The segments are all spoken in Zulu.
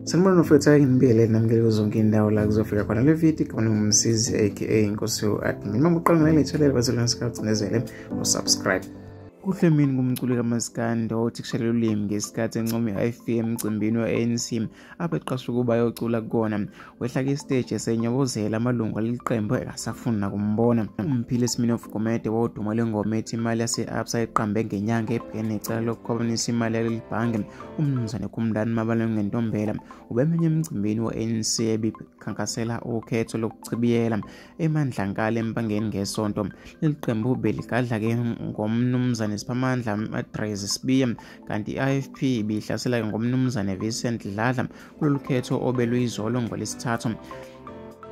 Sanibona nofethu, nginibiyele namukele kuzo zonke indawo la kuzofika khona le video. Igama ngumsizi aka Inkosi u-admin. Uma uqala ngaleli channel bazolona sikugcinezele usubscribe. Kuhle mini kumculi kaMaskandi othi kushalela ulimi ngesikhathi encoma i-IFP emcimbini we-ANC abeqashwe ukuba ayocula kukona. Wehla ke-stage esenyobozela amalungu aleli qembu engasafuni nakumbona. Umphile Sminoff Gumede woduma lwengoma ethi imali yase-Absa eqambe ngenyanga ebhekene necala lokukhwabanisa imali yaleli bhange. Umnumzane Khumlani Mabaleng Ntombela ubemenye emcimbini we-ANC ebikhankasela ukhetho lokuchibiyela eMandlankala eMpangeni ngesonto. Leli qembu beligadla-ke ngomnumzane Siphamandla Madrezi Sibiya, kanti i-IFP ibihlasela ngomnumzane Vincent Dladla kulolu khetho obeluyizolo ngolwesithathu.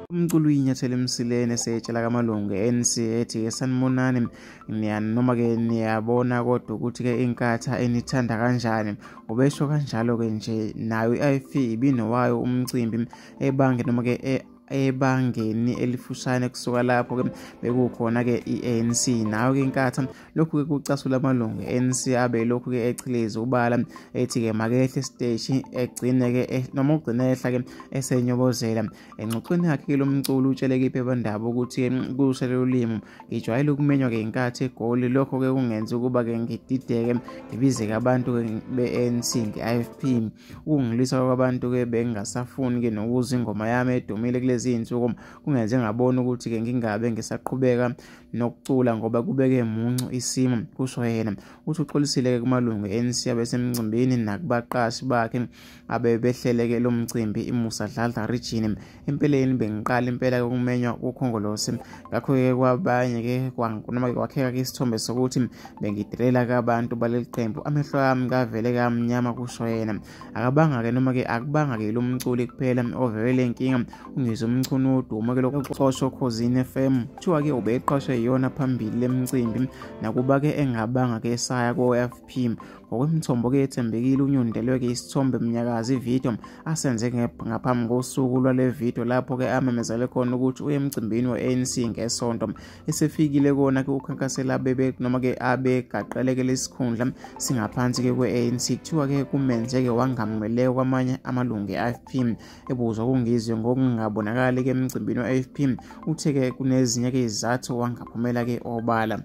Umculo uyinyathela emsileni esetshela kamalungu e-ANC ethi sanibonani noma-ke niyabona kodwa ukuthi-ke inkatha enithanda kanjani. Ubesho kanjalo-ke nje nayo i-IFP ibinowayo umcimbi ebange noma-ke ebangeni elifushane kusuka lapho-ke bekukhona-ke i-ANC nayo-ke inkatha. Lokhu-ke kucasula amalungu e-ANC abe lokhu-ke echileza ubala ethi-ke makehle esiteshi egcine-ke noma ugcine ehla-ke esenyobozela. Engxoxweni yakhe-ke lo mculo utshele-ke iphephandaba ukuthi kusele ulimi ngijwayele ukumenywa-ke inkathi eGoli, lokho-ke kungenza ukuba-ke ngidideke ngibize-ke abantu-ke be-ANC nge-IFP. Ukungilwisa kwabantu-ke bengingasafuni-ke nokuzwa ingoma yami edumile kulezi izinsuku kungenze ngabona ukuthi-ke ngingabe ngisaqhubeka nokucula ngoba kubeke muncu isimo, kusho yena. Uthi uxolisile-ke kumalungu e-ANC abesemcimbini nakubaqashi bakhe abebehleleke lo mcimbi iMusa Dladla Region. Empeleni bengiqala impela ukumenywa kuKhongolose, ngakho-ke kwabanye-ke noma-ke kwakheka-ke isithombe sokuthi bengidelela-ke abantu baleli qembu, amehlo ami kavele kamnyama, kusho yena. Akabanga-ke noma-ke akubanga-ke lo mculi kuphela ovele inkinga, uNgizwe Mchunu udumo-ke lokuxoshwa Okhozini FM. Kuthiwa-ke ubeqashwe yiyona phambili lemcimbi nakuba-ke engabanga-ke esaya ko-FP. Ngokwemithombo-ke ethembekile unyundelwe-ke isithombe mnyakazi ividiyo asenze ngaphambi kosuku lwale vidiyo lapho-ke amemezele khona ukuthi uye emcimbini we-ANC ngesonto. Esefikile kona-ke ukhankasela bebe noma-ke abegaqeleke lesikhundla singaphansi-ke kwe-ANC. Kuthiwa-ke kumenze-ke wangameleka kwamanye amalungu e-IFP. Ebuzwa kuNgizwe ngokungabonakali-ke emcimbini we-IFP, uthe-ke kunezinye-ke izizathu wangaphumela-ke obala.